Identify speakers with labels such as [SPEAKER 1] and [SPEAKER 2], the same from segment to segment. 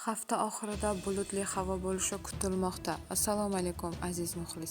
[SPEAKER 1] Hafta oxirida bulutli havo bo'lishi kutilmoqda. Assalomu alaykum, aziz muxlis.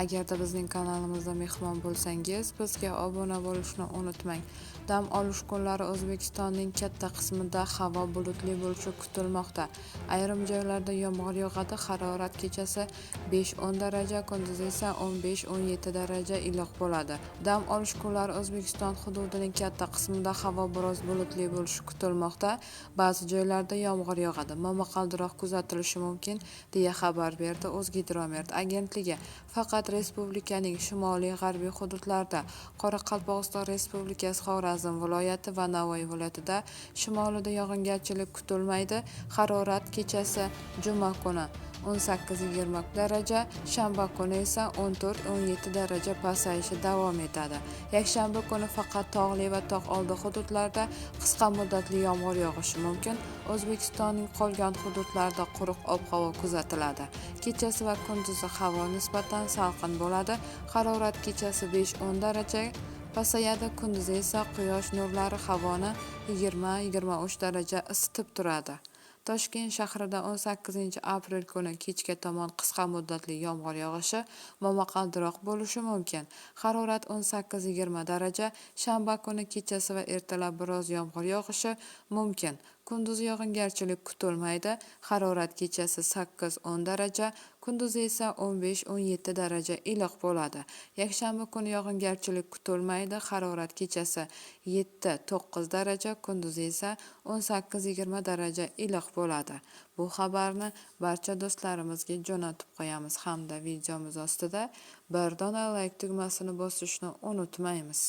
[SPEAKER 1] Agarda bizning kanalimizda mehmon bo'lsangiz, bizga obuna bo'lishni unutmang. Dam olish kunlari O'zbekistonning katta qismida havo bulutli bo'lishi kutilmoqda. Ayrim joylarda yomg'ir yog'adi, harorat kechasi 5-10 daraja, kunduzi esa 15-17 daraja iliq bo'ladi. Dam olish kunlari O'zbekiston hududining katta qismida havo biroz bulutli bo'lishi kutilmoqda. Ba'zi joylarda yomg'ir yog'adi. Momaqaldiroq kuzatilishi mumkin, deya xabar berdi O'zgidromet agentligi. Faqat respublikaning shimoliy-g'arbiy hududlarida, Qoraqalpog'iston Respublikasi, Xorazm viloyati va Navoiy viloyatida shimolida yog'ingarchilik kutilmaydi. Harorat kechasi juma kuni 18-20 daraja, shanba kuni esa 14-17 daraja pasayishi davom etadi. Yakshanba kuni faqat tog'li va tog' oldi hududlarda qisqa muddatli yomg'ir yog'ishi mumkin. O'zbekistonning qolgan hududlarida quruq ob-havo kuzatiladi. Kechasi va kunduzi havo nisbatan salqin bo'ladi. Harorat kechasi 5-10 daraja pasayadi, kunduzi esa quyosh nurlari havoni 20-23 daraja isitib turadi. Toshkent shahrida 18-aprel kuni kechga tomon qisqa muddatli yomg'ir yog'ishi, momaqaldiroq bo'lishi mumkin. Harorat 18-20 daraja, shanba kuni kechasi va ertalab biroz yomg'ir yog'ishi mumkin. Kunduzi yog'ingarchilik kutilmaydi. Harorat kechasi 8-10 daraja, kunduzi esa 15-17 daraja iliq bo'ladi. Yakshanba kuni yog'ingarchilik kutilmaydi. Harorat kechasi 7-9 daraja, kunduzi esa 18-20 daraja iliq bo'ladi. Bu xabarni barcha do'stlarimizga jo'natib qo'yamiz hamda videomiz ostida bir dona like tugmasini bosishni unutmaymiz.